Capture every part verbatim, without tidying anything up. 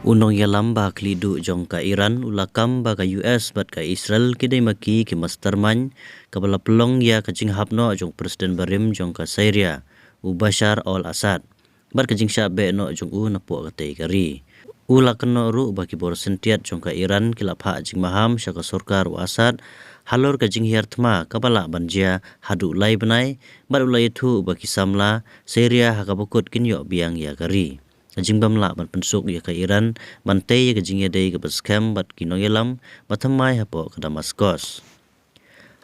U nongïalam ba khlieh duh jong ka Iran u la kam ba ka U S bad ka Israel ki dei ma ki ki mastermind kaba la pynlong ïa ka jinghap noh jong President barim jong ka Syria, u Bashar al-Assad, bad ka jingshah beh noh jong u napoh katei ka ri. U la kynnoh ruh ba ki bor syntiat jong ka Iran ki la phah jingmaham sha ka sorkar u Assad halor ka jinghiar thma kaba lah ban jia haduh lai bnai, bad u la ïathuh ba ki samla Syria ha kaba kut kin ïoh biang ïa ka ri. Ka jingbym lah ban pynsuk ïa ka Iran ban tei ïa ka jingïadei kaba skhem bad ki nongïalam ba thymmai hapoh ka Damascus.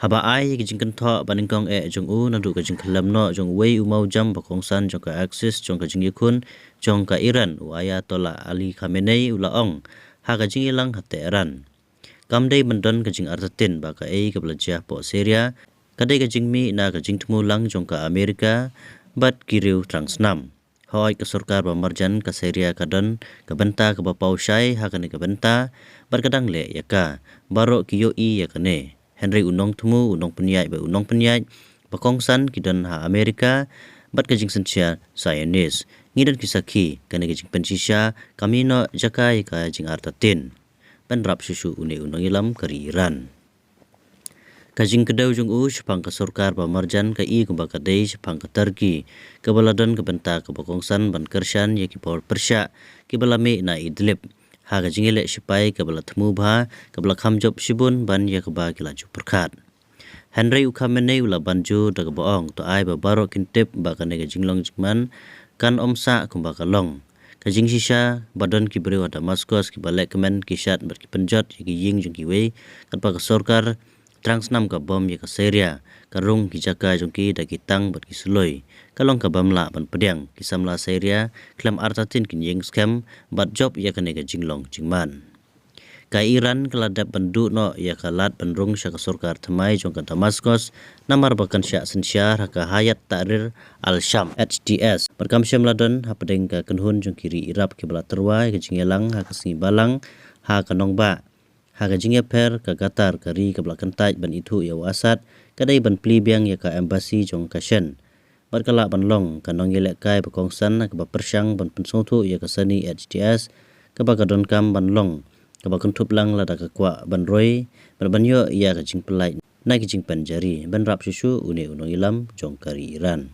Haba ai ïa ka jingkynthoh ba nyngkong eh jong u naduh ka jingkhyllem noh jong uwei u mawjam ba kongsan jong ka Axis jong ka jingïakhun jong ka Iran, u Ayatollah Ali Khamenei, u la ong ha ka jingïalang ha Tehran, kam dei ban don ka jingartatien ba kaei kaba la jia hapoh Syria ka dei ka jingmih na ka jingthmu lang jong ka Amerika bad ki riew thrang snam. Hooid, ka sorkar ba marjan ka Syria ka don ka bynta kaba paw shai ha kane ka bynta, bad ka dang leh ïa ka, baroh ki ïohi ïa kane. Hynrei u nongthmu, u nongpynïaid bad u nongpynïaid ba kongsan ki don ha Amerika bad ka jingsynshar Zionist. Ngi don ki sakhi, kane ka jingpynshisha kam ïehnoh jaka ïa ka jingartatien, ban rap shuh shuh une u nongïalam ka ri Iran. Ka jingkdew jong u shaphang ka sorkar ba marjan ka i kumba ka dei shaphang ka Turkey, kaba la don ka bynta kaba kongsan ban kyrshan ïa ki bor pyrshah kiba la mih na Idlib ha ka jingïaleh shipai kaba la thmu bha, kaba la kham jop shibun ban ïa kaba ki la ju pyrkhat. Hynrei u Khamenei u la ban jur da kaba ong, to ai ba baroh kin tip ba kane ka jinglong jingman kan ym sah kumba ka long. Ka jingshisha ba don ki briew ha Damascus kiba leh kmen, ki shad bad ki pynjot ïa ki ïing jong kiwei, katba ka sorkar thrang snam ka bom ïa ka Syria, ka rung ki jaka jong ki da ki tank bad ki suloi. Ka long kabym lah ban pdiang. Ki samla Syria khlem artatien kin ïeng skhem bad jop ïa kane ka jinglong jingman. Ka Iran ka la dep ban duh noh ïa ka lad ban rung sha ka sorkar thymmai jong ka Damascus, namar ba kan shah synshar ha ka Hayat Tahrir al-Sham, H T S, bad kam shym la don hapdeng ka kynhun jong ki ri Arab kiba la tyrwa ïa ka jingïalang ha ka sngi Balang ha ka nongbah. Ha ka jingïapher, ka Qatar, ka ri kaba la kyntait ban ithuh ïa u Assad, ka dei ban plie biang ïa ka embassy jong ka shen. Bad ka lah ban long ka nongïalehkai ba kongsan kaba pyrshang ban pynsngewthuh ïa ka sani H T S, kaba ka donkam ban long kaba kynthup lang lada ka kwah ban roi bad ban ïoh ïa ka jingpyllait na ki jingpynjari, ban rap shuh shuh une u nongïalam jong ka ri Iran.